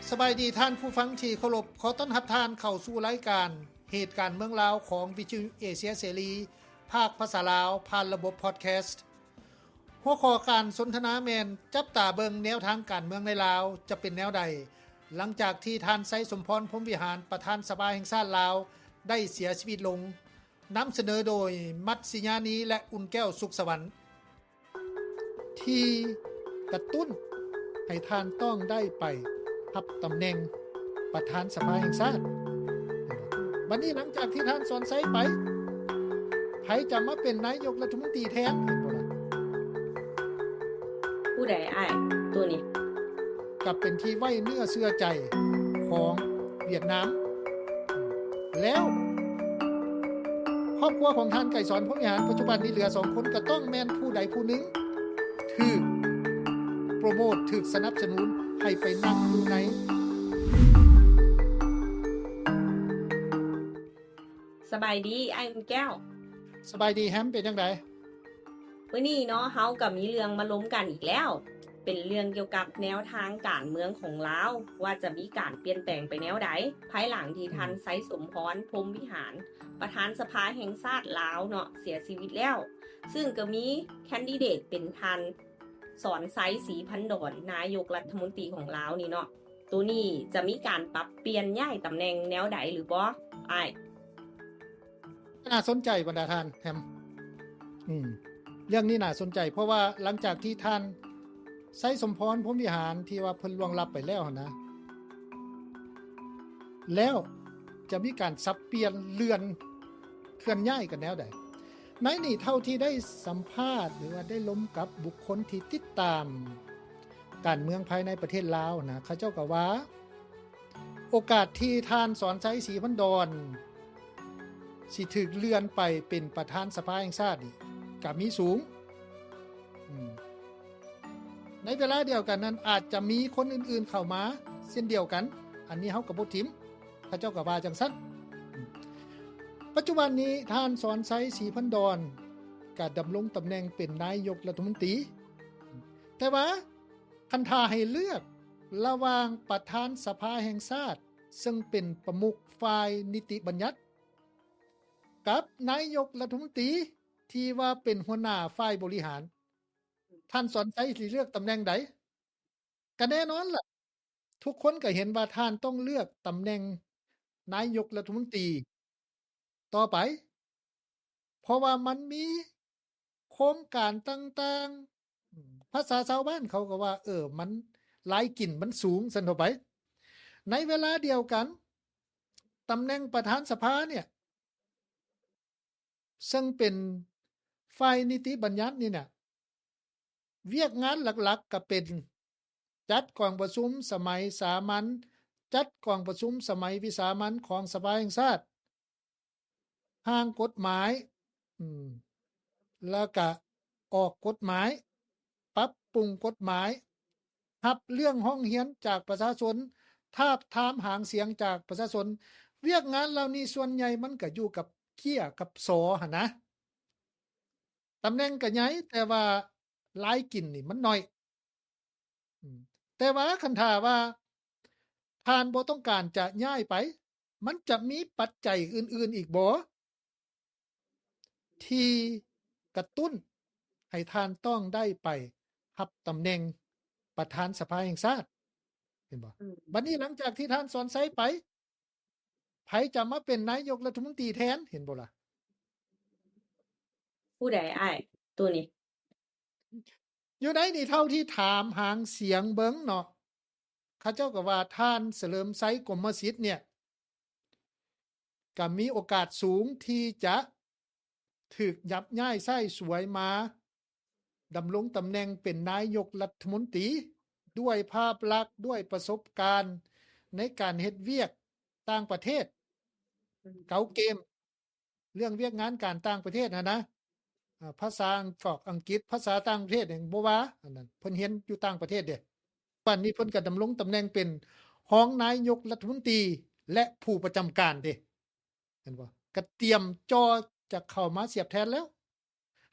ສະບາຍດີທ່ານຜູ້ຟັງທີ່ເຄົາລົບ, ຂໍຕ້ອນຮັບທ່ານເຂົ້າສູ່ລາຍການເຫດການເມືອງລາວຂອງວິທະຍຸເອເຊຍເສລີ ພາກພາສາລາວ ຜ່ານລະບົບພອດແຄສ. ຫົວຂໍ້ການສົນທະນາແມ່ນ ຈັບຕາເບິ່ງແນວທາງການເມືອງໃນລາວຈະເປັນແນວໃດ ຫຼັງຈາກທີ່ທ່ານ ໄຊສົມພອນ ພົມວິຫານ ປະທານສະພາແຫ່ງຊາດລາວ ໄດ້ເສຍຊີວິດລົງ. ນຳສະເໜີໂດຍ ມັດສິຍານີ ແລະ ອຸ່ນແກ້ວ ສຸກສະຫວັນ. ທີ່ກະຕຸ້ນໃຫ້ທ່ານຕ້ອງໄດ້ໄປຮັບຕຳແໜ່ງປະທານສະພາແຫ່ງຊາດ. ບັດນີ້ຫຼັງຈາກທີ່ທ່ານສອນໄຊໄປ, ໃຜຈະມາເປັນນາຍົກລັດຖະມົນຕີແທນ? ເຫັນບໍ່ລະ? ຜູ້ໃດອ້າຍ? ໂຕນີ້ ກັບເປັນທີ່ໄວ້ເນື້ອເຊື່ອໃຈຂອງຫວຽດນາມ. ແລ້ວຄອບຄົວຂອງທ່ານໄກສອນ ພົມວິຫານ ປັດຈຸບັນນີ້ເຫຼືອສອງຄົນ ກໍຕ້ອງແມ່ນຜູ້ໃດຜູ້ໜຶ່ງຖືກໂປຣໂມດ, ຖືກສະໜັບສະໜູນໃຫ້ໄປນັ່ງຢູ່ໃນ. ສະບາຍດີອ້າຍອຸ່ນແກ້ວ. ສະບາຍດີແຮມ, ເປັນຈັ່ງໃດ? ມື້ນີ້ເນາະ ເຮົາກໍມີເລື່ອງມາລົມກັນອີກແລ້ວ, ເປັນເລື່ອງກ່ຽວກັບແນວທາງການເມືອງຂອງລາວ ວ່າຈະມີການປ່ຽນແປງໄປແນວໃດ ພາຍຫຼັງທີ່ທ່ານ ອືມ ໄຊສົມພອນ ພົມວິຫານ ປະທານສະພາແຫ່ງຊາດລາວເນາະ ເສຍຊີວິດແລ້ວ, ຊຶ່ງກໍມີແຄນດິເດດເປັນທ່ານ ສອນໄຊ ສີພັນດອນ ນາຍົກລັດຖະມົນຕີຂອງລາວນີ້ເນາະ. ໂຕນີ້ຈະມີການປັບປ່ຽນຍ້າຍຕຳແໜ່ງແນວໃດຫຼືບໍ່ອ້າຍ? ໜ້າສົນໃຈບັນດາທ່ານແຮມ. ອືມ ເລື່ອງນີ້ໜ້າສົນໃຈ ເພາະວ່າຫຼັງຈາກທີ່ທ່ານ ໄຊສົມພອນ ພົມວິຫານ ທີ່ວ່າເພິ່ນລ່ວງລັບໄປແລ້ວຫັ້ນນະ, ແລ້ວຈະມີການສັບປ່ຽນເລື່ອນ ເຄື່ອນຍ້າຍກັນແນວໃດ? ໃນນີ້ເທົ່າທີ່ໄດ້ສຳພາດ ຫຼືວ່າໄດ້ລົມກັບບຸກຄົນທີ່ຕິດຕາມການເມືອງພາຍໃນປະເທດລາວນະ, ເຂົາເຈົ້າກໍວ່າ ໂອກາດທີ່ທ່ານ ສອນໄຊ ສີພັນດອນ ຊິຖືກເລື່ອນໄປເປັນປະທານສະພາແຫ່ງຊາດນີ້ ກໍມີສູງ. ອືມ ໃນເວລາດຽວກັນນັ້ນ ອາດຈະມີຄົນອື່ນໆເຂົ້າມາເຊັ່ນດຽວກັນ, ອັນນີ້ເຮົາກໍບໍ່ຖິ້ມ, ເຂົາເຈົ້າກໍວ່າຈັ່ງຊັ້ນ. ປັດຈຸບັນນີ້ ທ່ານ ສອນໄຊ ສີພັນດອນ ກໍດຳລົງຕຳແໜ່ງເປັນນາຍົກລັດຖະມົນຕີ, ແຕ່ວ່າຄັນຖ້າໃຫ້ເລືອກລະຫວ່າງປະທານສະພາແຫ່ງຊາດ ເຊິ່ງເປັນປະມຸກຝ່າຍນິຕິບັນຍັດ ກັບນາຍົກລັດຖະມົນຕີທີ່ວ່າເປັນຫົວໜ້າຝ່າຍບໍລິຫານ, ທ່ານສອນໄຊຊິເລືອກຕຳແໜ່ງໃດ? ກະແນ່ນອນລະ, ທຸກຄົນກະເຫັນວ່າທ່ານຕ້ອງເລືອກຕຳແໜ່ງນາຍົກລັດຖະມົນຕີຕໍ່ໄປ, ເພາະວ່າມັນມີໂຄງການຕ່າງໆ, ພາສາຊາວບ້ານເຂົາກໍວ່າ ເອີ ມັນລາຍກິນມັນສູງ ຊັ້ນເຂົ້າໄປ. ໃນເວລາດຽວກັນ, ຕຳແໜ່ງປະທານສະພາເນ່ຍ ເຊິ່ງເປັນຝ່າຍນິຕິບັນຍັດນີ້ນະ, ວຽກງານຫຼັກໆກໍເປັນ ຈັດກອງປະຊຸມສະໄໝສາມັນ, ຈັດກອງປະຊຸມສະໄໝວິສາມັນຂອງສະພາແຫ່ງຊາດ, ຮ່າງກົດໝາຍ, ອືມ, ແລ້ວກະອອກກົດໝາຍ, ປັບປຸງກົດໝາຍ, ຮັບເລື່ອງຮ້ອງຮຽນຈາກປະຊາຊົນ, ທາບທາມຫາງສຽງຈາກປະຊາຊົນ. ວຽກງານເຫຼົ່ານີ້ສ່ວນໃຫຍ່ມັນກະຢູ່ກັບເຈ້ຍກັບສໍຫັ້ນນະ. ຕຳແໜ່ງກະໃຫຍ່, ແຕ່ວ່າລາຍກິນນີ້ມັນໜ້ອຍ. ອືມ, ແຕ່ວ່າຄັນຖ້າວ່າທ່ານບໍ່ຕ້ອງການຈະຍ້າຍໄປ, ມັນຈະມີປັດໄຈອື່ນໆອີກບໍ່ ທີ່ກະຕຸ້ນໃຫ້ທ່ານຕ້ອງໄດ້ໄປຮັບຕຳແໜ່ງປະທານສະພາແຫ່ງຊາດ? ເຫັນບໍ່? ອືມ. ບັດນີ້ຫຼັງຈາກທີ່ທ່ານສອນໄຊໄປ, ໃຜຈະມາເປັນນາຍົກລັດຖະມົນຕີແທນ? ເຫັນບໍ່ລະ? ຜູ້ໃດອ້າຍ? ໂຕນີ້. ຢູ່ໃນນີ້ເທົ່າທີ່ຖາມຫາງສຽງເບິ່ງເນາະ, ເຂົາເຈົ້າກໍວ່າທ່ານສະເຫຼີມໄຊ ກົມມະສິດ ເນ່ຍ ກໍມີໂອກາດສູງທີ່ຈະຖືກຍັບຍ້າຍໃຊ້ສວຍມາດຳລົງຕຳແໜ່ງເປັນນາຍົກລັດຖະມົນຕີ ດ້ວຍພາບລັກ, ດ້ວຍປະສົບການໃນການເຮັດວຽກຕ່າງປະເທດ, ເກົ່າເກມ ເລື່ອງວຽກງານການຕ່າງປະເທດຫັ້ນນະ, ອາ, ພາສາອັງ ອອກອັງກິດ, ພາສາຕ່າງປະເທດຫຍັງບໍ່ວ່າ, ອັນນັ້ນເພິ່ນຮຽນຢູ່ຕ່າງປະເທດເດ້. ປັດຈຸບັນນີ້ເພິ່ນກໍດຳລົງຕຳແໜ່ງເປັນຮອງນາຍົກລັດຖະມົນຕີ ແລະ ຜູ້ປະຈຳການເດ້, ເຫັນບໍ່? ກໍຕຽມຈ່ອຈະເຂົ້າມາສຽບແທນແລ້ວ.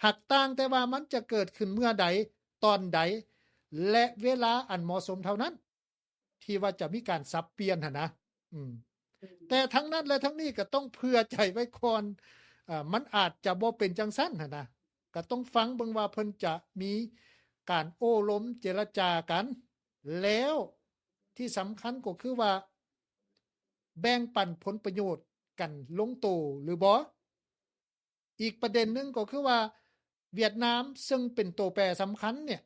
ຫາກຕ່າງແຕ່ວ່າມັນຈະເກີດຂຶ້ນເມື່ອໃດ, ຕອນໃດ ແລະ ເວລາອັນເໝາະສົມເທົ່ານັ້ນ. ທີ່ວ່າຈະມີການສັບປ່ຽນຫັ້ນນະ. ອືມ ອືມ ແຕ່ທັງນັ້ນແລະທັງນີ້ກໍຕ້ອງເຜື່ອໃຈໄວ້ກ່ອນ ເອີ ມັນອາດຈະບໍ່ເປັນຈັ່ງຊັ້ນຫັ້ນນະ. ກໍຕ້ອງຟັງເບິ່ງວ່າເພິ່ນຈະມີການໂອ້ລົມເຈລະຈາກັນ ແລ້ວທີ່ສຳຄັນກໍຄືວ່າ ແບ່ງປັນຜົນປະໂຫຍດກັນລົງໂຕຫຼືບໍ່? ອີກປະເດັນໜຶ່ງກໍຄືວ່າ ຫວຽດນາມເຊິ່ງເປັນໂຕແປສຳຄັນເນຍ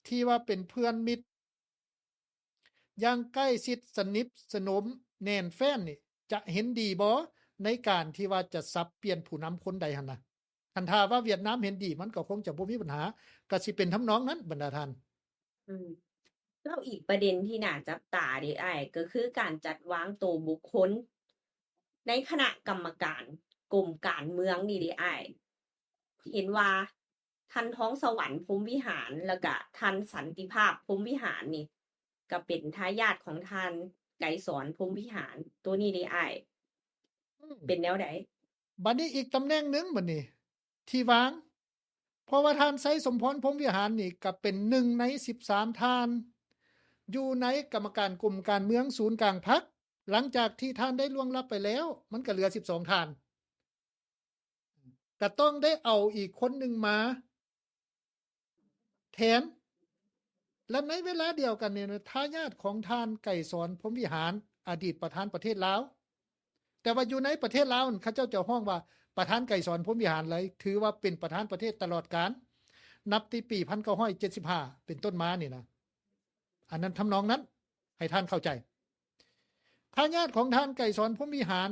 ທີ່ວ່າເປັນເພື່ອນມິດຢ່າງໃກ້ຊິດສະໜິດສະໜົມແໜ້ນແຟ້ນນີ້ ຈະເຫັນດີບໍ່ໃນການທີ່ວ່າຈະສັບປ່ຽນຜູ້ນຳຄົນໃດຫັ້ນນະ? ຄັນຖ້າວ່າຫວຽດນາມເຫັນດີ ມັນກໍຄົງຈະບໍ່ມີບັນຫາ ກໍຊິເປັນທຳນອງນັ້ນບັນດາທ່ານ. ອືມ ແລ້ວອີກປະເດັນທີ່ໜ້າຈັບຕາເດ້ອ້າຍ ກໍຄືການຈັດວາງໂຕບຸກຄົນໃນຄະນະກຳມະການກົມການເມືອງນີ້ເດ້ອ້າຍ ເຫັນວ່າທ່ານທອງສະຫວັນ ພົມວິຫານ ແລ້ວກະທ່ານສັນຕິພາບ ພົມວິຫານນີ້ ກໍເປັນທາຍາດຂອງທ່ານໄກສອນ ພົມວິຫານ ໂຕນີ້ເດ້ອ້າຍ. ອືມ ເປັນແນວໃດ? ບັດນີ້ອີກຕຳແໜ່ງໜຶ່ງບັດນີ້ທີ່ວາງ ເພາະວ່າທ່ານໄຊສົມພອນ ພົມວິຫານນີ້ກໍເປັນໜຶ່ງໃນສິບສາມທ່ານ ຢູ່ໃນກຳມະການກົມການເມືອງສູນກາງພັກ. ຫຼັງຈາກທີ່ທ່ານໄດ້ລ່ວງລັບໄປແລ້ວ ມັນກໍເຫຼືອສິບສອງທ່ານ ກໍຕ້ອງໄດ້ເອົາອີກຄົນໜຶ່ງມາ ແທນ ແລະ ໃນເວລາດຽວກັນນີ້ນະ ທາຍາດຂອງທ່ານໄກສອນ ພົມວິຫານ ອະດີດປະທານປະເທດລາວ ແຕ່ວ່າຢູ່ໃນປະເທດລາວນັ້ນ ເຂົາເຈົ້າຈະຮ້ອງວ່າປະທານໄກສອນ ພົມວິຫານເລີຍ ຖືວ່າເປັນປະທານປະເທດຕະຫຼອດການ ນັບແຕ່ປີພັນເກົ້າຮ້ອຍເຈັດສິບຫ້າເປັນຕົ້ນມານີ້ນະ. ອັນນັ້ນທຳນອງນັ້ນ ໃຫ້ທ່ານເຂົ້າໃຈ. ທາຍາດຂອງທ່ານໄກສອນ ພົມວິຫານ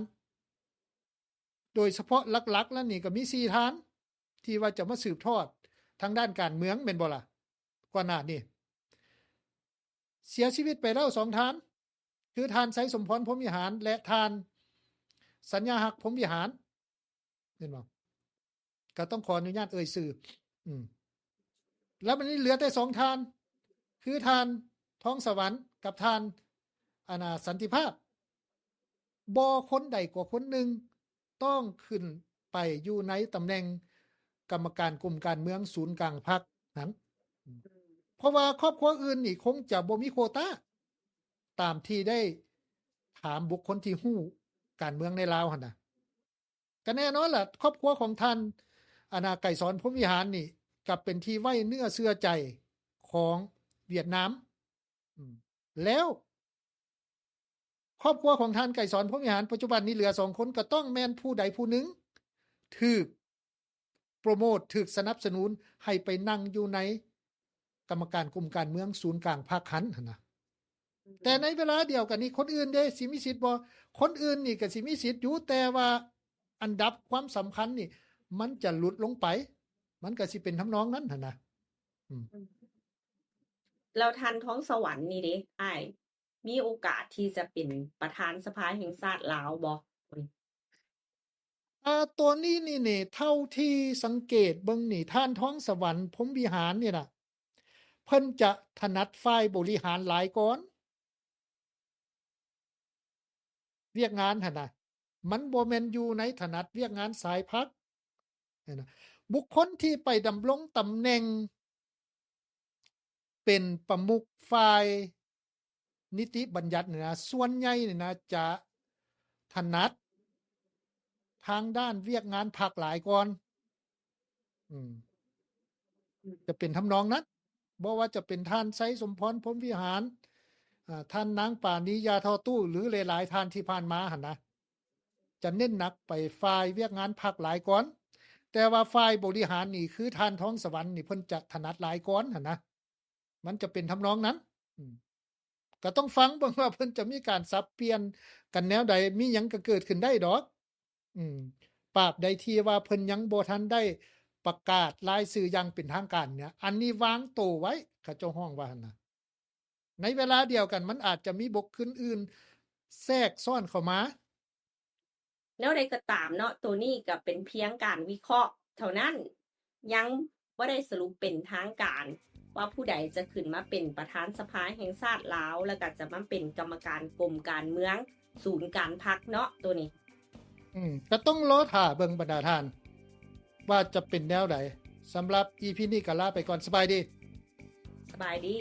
ໂດຍສະເພາະຫຼັກໆແລ້ວນີ້ກໍມີສີ່ທ່ານ ທີ່ວ່າຈະມາສືບທອດທາງດ້ານການເມືອງ ແມ່ນບໍ່ລະ? ກ່ອນໜ້ານີ້ເສຍຊີວິດໄປແລ້ວສອງທ່ານ ຄືທ່ານໄຊສົມພອນ ພົມວິຫານ ແລະ ທ່ານສັນຍາຮັກ ພົມວິຫານ ເຫັນບໍ່? ກໍຕ້ອງຂໍອະນຸຍາດເອີ່ຍຊື່. ອືມ ແລ້ວບັດນີ້ເຫຼືອແຕ່ສອງທ່ານ ຄືທ່ານທອງສະຫວັນກັບທ່ານ ອັນນ່າ ສັນຕິພາບ. ບໍ່ຄົນໃດກໍຄົນໜຶ່ງຕ້ອງຂຶ້ນໄປຢູ່ໃນຕຳແໜ່ງກຳມະການກົມການເມືອງສູນກາງພັກນັ້ນ ເພາະວ່າຄອບຄົວອື່ນນີ້ຄົງຈະບໍ່ມີໂຄຕາ ຕາມທີ່ໄດ້ຖາມບຸກຄົນທີ່ຮູ້ການເມືອງໃນລາວຫັ້ນນະ. ກໍແນ່ນອນລະ ຄອບຄົວຂອງທ່ານ ອັນນ່າ ໄກສອນ ພົມວິຫານນີ້ ກໍເປັນທີ່ໄວ້ເນື້ອເຊື່ອໃຈຂອງຫວຽດນາມ. ອືມ ແລ້ວຄອບຄົວຂອງທ່ານໄກສອນ ພົມວິຫານ ປັດຈຸບັນນີ້ເຫຼືອສອງຄົນ ກໍຕ້ອງແມ່ນຜູ້ໃດຜູ້ໜຶ່ງຖືກໂປຣໂມດ ຖືກສະໜັບສະໜູນໃຫ້ໄປນັ່ງຢູ່ໃນກຳມະການກົມການເມືອງສູນກາງພັກຫັ້ນຫັ້ນນະ. ອືມ ແຕ່ໃນເວລາດຽວກັນນີ້ ຄົນອື່ນເດ ຊິມີສິດບໍ່? ຄົນອື່ນນີ້ກໍຊິມີສິດຢູ່ ແຕ່ວ່າອັນດັບຄວາມສຳຄັນນີ້ ມັນຈະຫຼຸດລົງໄປ ມັນກໍຊິເປັນທຳນອງນັ້ນຫັ້ນນະ. ອືມ ອືມ ແລ້ວທ່ານທອງສະຫວັນນີ້ເດ ອ້າຍ ມີໂອກາດທີ່ຈະເປັນປະທານສະພາແຫ່ງຊາດລາວບໍ່? ເອີ ຕົວນີ້ນີ້ ນີ້ ເທົ່າທີ່ສັງເກດເບິ່ງນີ້ ທ່ານທອງສະຫວັນ ພົມວິຫານນີ້ນະ ເພິ່ນຈະຖະໜັດຝ່າຍບໍລິຫານຫຼາຍກ່ອນ ວຽກງານຫັ້ນນະ ມັນບໍ່ແມ່ນຢູ່ໃນຖະໜັດວຽກງານສາຍພັກຫັ້ນນະ. ບຸກຄົນທີ່ໄປດຳລົງຕຳແໜ່ງ ເປັນປະມຸກຝ່າຍນິຕິບັນຍັດນີ້ນະ ສ່ວນໃຫຍ່ນີ້ນະ ຈະຖະໜັດທາງດ້ານວຽກງານພັກຫຼາຍກ່ອນ. ອືມ ຈະເປັນທຳນອງນັ້ນ ບໍ່ວ່າຈະເປັນທ່ານໄຊສົມພອນ ພົມວິຫານ, ອາ, ທ່ານນາງປານີ ຢາທໍ່ຕູ້ ຫຼື ຫຼາຍໆທ່ານທີ່ຜ່ານມາຫັ້ນນະ ຈະເນັ້ນໜັກໄປຝ່າຍວຽກງານພັກຫຼາຍກ່ອນ, ແຕ່ວ່າຝ່າຍບໍລິຫານນີ້ ຄືທ່ານທອງສະຫວັນນີ້ ເພິ່ນຈະຖະໜັດຫຼາຍກ່ອນຫັ້ນນະ. ມັນຈະເປັນທຳນອງນັ້ນ. ອືມ ກໍຕ້ອງຟັງເບິ່ງວ່າເພິ່ນຈະມີການສັບປ່ຽນກັນແນວໃດ, ມີຫຍັງກໍເກີດຂຶ້ນໄດ້ດອກ. ອືມ ຕາບໃດທີ່ວ່າເພິ່ນຍັງບໍ່ທັນໄດ້ປະກາດລາຍຊື່ຢ່າງເປັນທາງການເນຍ, ອັນນີ້ວາງໂຕໄວ້ ເຂົາເຈົ້າຮ້ອງວ່າຫັ້ນນະ. ໃນເວລາດຽວກັນ ມັນອາດຈະມີບຸກຄົນອື່ນແຊກຊ້ອນເຂົ້າມາ. ແນວໃດກໍຕາມເນາະ, ໂຕນີ້ກໍເປັນພຽງການວິເຄາະເທົ່ານັ້ນ, ຍັງບໍ່ໄດ້ສະຫຼຸບເປັນທາງການວ່າຜູ້ໃດຈະຂຶ້ນມາເປັນປະທານສະພາແຫ່ງຊາດລາວ ແລ້ວກໍຈະມາເປັນກຳມະການກົມການເມືອງສູນກາງພັກເນາະ ໂຕນີ້. ອືມ ກໍຕ້ອງລໍຖ້າເບິ່ງບັນດາທ່ານ ວ່າຈະເປັນແນວໃດ. ສຳລັບອີພີນີ້ກໍລາໄປກ່ອນ. ສະບາຍດີ. ສະບາຍດີ.